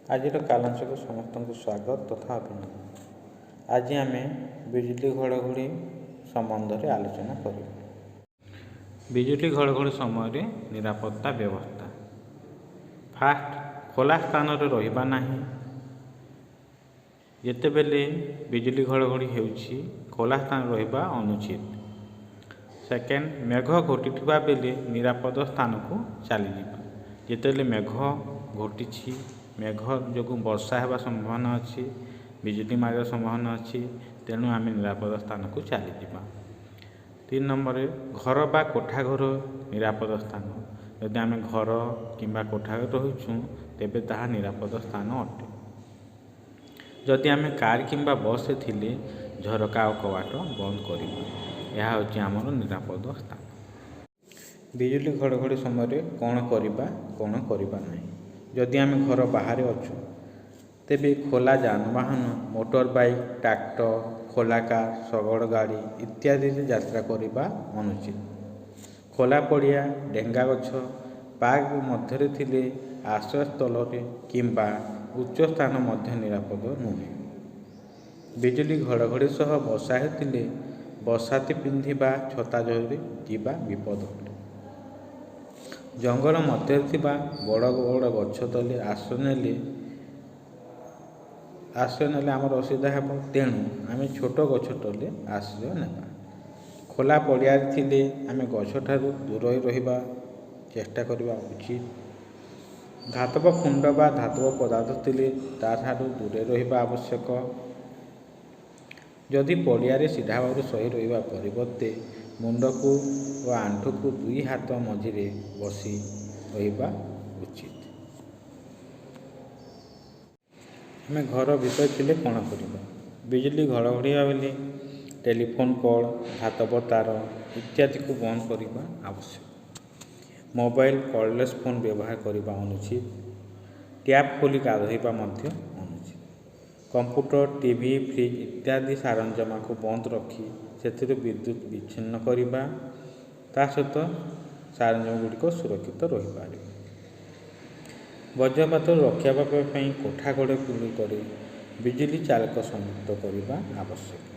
ଆଜିର କାଲାଂଶକୁ ସମସ୍ତଙ୍କୁ ସ୍ୱାଗତ ତଥା ଅଭିନନ୍ଦନ। ଆଜି ଆମେ ବିଜୁଳି ଘଡ଼ଘଡ଼ି ସମ୍ବନ୍ଧରେ ଆଲୋଚନା କରିବା। ବିଜୁଳି ଘଡ଼ଘଡ଼ି ସମୟରେ ନିରାପତ୍ତା ବ୍ୟବସ୍ଥା। ଫାଷ୍ଟ, ଖୋଲା ସ୍ଥାନରେ ରହିବା ନାହିଁ। ଯେତେବେଳେ ବିଜୁଳି ଘଡ଼ଘଡ଼ି ହେଉଛି, ଖୋଲା ସ୍ଥାନରେ ରହିବା ଅନୁଚିତ। ସେକେଣ୍ଡ, ମେଘ ଘୋଟିଥିବା ବେଳେ ନିରାପଦ ସ୍ଥାନକୁ ଚାଲିଯିବା। ଯେତେବେଳେ ମେଘ ଘୋଟିଛି, ମେଘ ଯୋଗୁଁ ବର୍ଷା ହେବା ସମ୍ଭାବନା ଅଛି, ବିଜୁଳି ମାରିବା ସମ୍ଭାବନା ଅଛି, ତେଣୁ ଆମେ ନିରାପଦ ସ୍ଥାନକୁ ଚାଲିଯିବା। 3 ନମ୍ବରରେ, ଘର ବା କୋଠା ଘର ନିରାପଦ ସ୍ଥାନ। ଯଦି ଆମେ ଘର କିମ୍ବା କୋଠା ଘରେ ରହୁଛୁ, ତେବେ ତାହା ନିରାପଦ ସ୍ଥାନ ଅଟେ। ଯଦି ଆମେ କାର୍ କିମ୍ବା ବସ୍ରେ ଥିଲେ, ଝରକା ଓ କବାଟ ବନ୍ଦ କରିବା। ଏହା ହେଉଛି ଆମର ନିରାପଦ ସ୍ଥାନ। ବିଜୁଳି ଘଡ଼ଘଡ଼ି ସମୟରେ କ'ଣ କରିବା, କ'ଣ କରିବା ନାହିଁ? ଯଦି ଆମେ ଘର ବାହାରେ ଅଛୁ, ତେବେ ଖୋଲା ଯାନବାହନ, ମୋଟର ବାଇକ୍, ଟ୍ରାକ୍ଟର, ଖୋଲା କାର୍, ଶଗଡ଼ ଗାଡ଼ି ଇତ୍ୟାଦିରେ ଯାତ୍ରା କରିବା ଅନୁଚିତ। ଖୋଲା ପଡ଼ିଆ, ଡେଙ୍ଗା ଗଛ, ପାର୍କ ମଧ୍ୟରେ ଥିଲେ ଆଶ୍ରୟସ୍ଥଳରେ କିମ୍ବା ଉଚ୍ଚ ସ୍ଥାନ ମଧ୍ୟ ନିରାପଦ ନୁହେଁ। ବିଜୁଳି ଘଡ଼ଘଡ଼ି ସହ ବର୍ଷା ହେଉଥିଲେ ବର୍ଷାତି ପିନ୍ଧିବା, ଛତା ଧରି ଯିବା ବିପଦ ଅଟେ। ଜଙ୍ଗଲ ମଧ୍ୟରେ ଥିବା ବଡ଼ ବଡ଼ ଗଛ ତଳେ ଆଶ୍ରୟ ନେଲେ ଆମର ଅସୁବିଧା ହେବ, ତେଣୁ ଆମେ ଛୋଟ ଗଛ ତଳେ ଆଶ୍ରୟ ନେବା। ଖୋଲା ପଡ଼ିଆରେ ଥିଲେ ଆମେ ଗଛଠାରୁ ଦୂରରେ ରହିବା ଚେଷ୍ଟା କରିବା ଉଚିତ। ଧାତବ ଖୁଣ୍ଡ ବା ଧାତବ ପଦାର୍ଥ ଥିଲେ ତା'ଠାରୁ ଦୂରରେ ରହିବା ଆବଶ୍ୟକ। ଯଦି ପଡ଼ିଆରେ ସିଧା ଭାବରେ ଶୋଇ ରହିବା ପରିବର୍ତ୍ତେ ମୁଣ୍ଡକୁ ଓ ଆଣ୍ଠୁକୁ ଦୁଇ ହାତ ମଝିରେ ବସି ରହିବା ଉଚିତ। ଆମେ ଘର ଭିତରେ ଥିଲେ କ'ଣ କରିବା? ବିଜୁଳି ଘଡ଼ଘଡ଼ି ବେଳେ ଟେଲିଫୋନ୍ କର୍ଡ଼, ଧାତବ ତାର ଇତ୍ୟାଦିକୁ ବନ୍ଦ କରିବା ଆବଶ୍ୟକ। ମୋବାଇଲ, କର୍ଡ଼ଲେସ୍ ଫୋନ୍ ବ୍ୟବହାର କରିବା ଅନୁଚିତ। ଟ୍ୟାପ୍ ଖୋଲି ଗାଧୋଇବା ମଧ୍ୟ ଅନୁଚିତ। କମ୍ପ୍ୟୁଟର, ଟିଭି, ଫ୍ରିଜ୍ ଇତ୍ୟାଦି ସରଞ୍ଜାମକୁ ବନ୍ଦ ରଖି ସେଥିରୁ ବିଦ୍ୟୁତ ବିଚ୍ଛିନ୍ନ କରିବା। ତା ସହିତ ସରଞ୍ଜାମ ଗୁଡ଼ିକ ସୁରକ୍ଷିତ ରହିପାରିବ। ବଜ୍ରପାତରୁ ରକ୍ଷା ପାଇବା ପାଇଁ କୋଠା ଗୁଡ଼ିକରେ ବିଜୁଳି ଚାଳକ ସଂଯୁକ୍ତ କରିବା ଆବଶ୍ୟକ।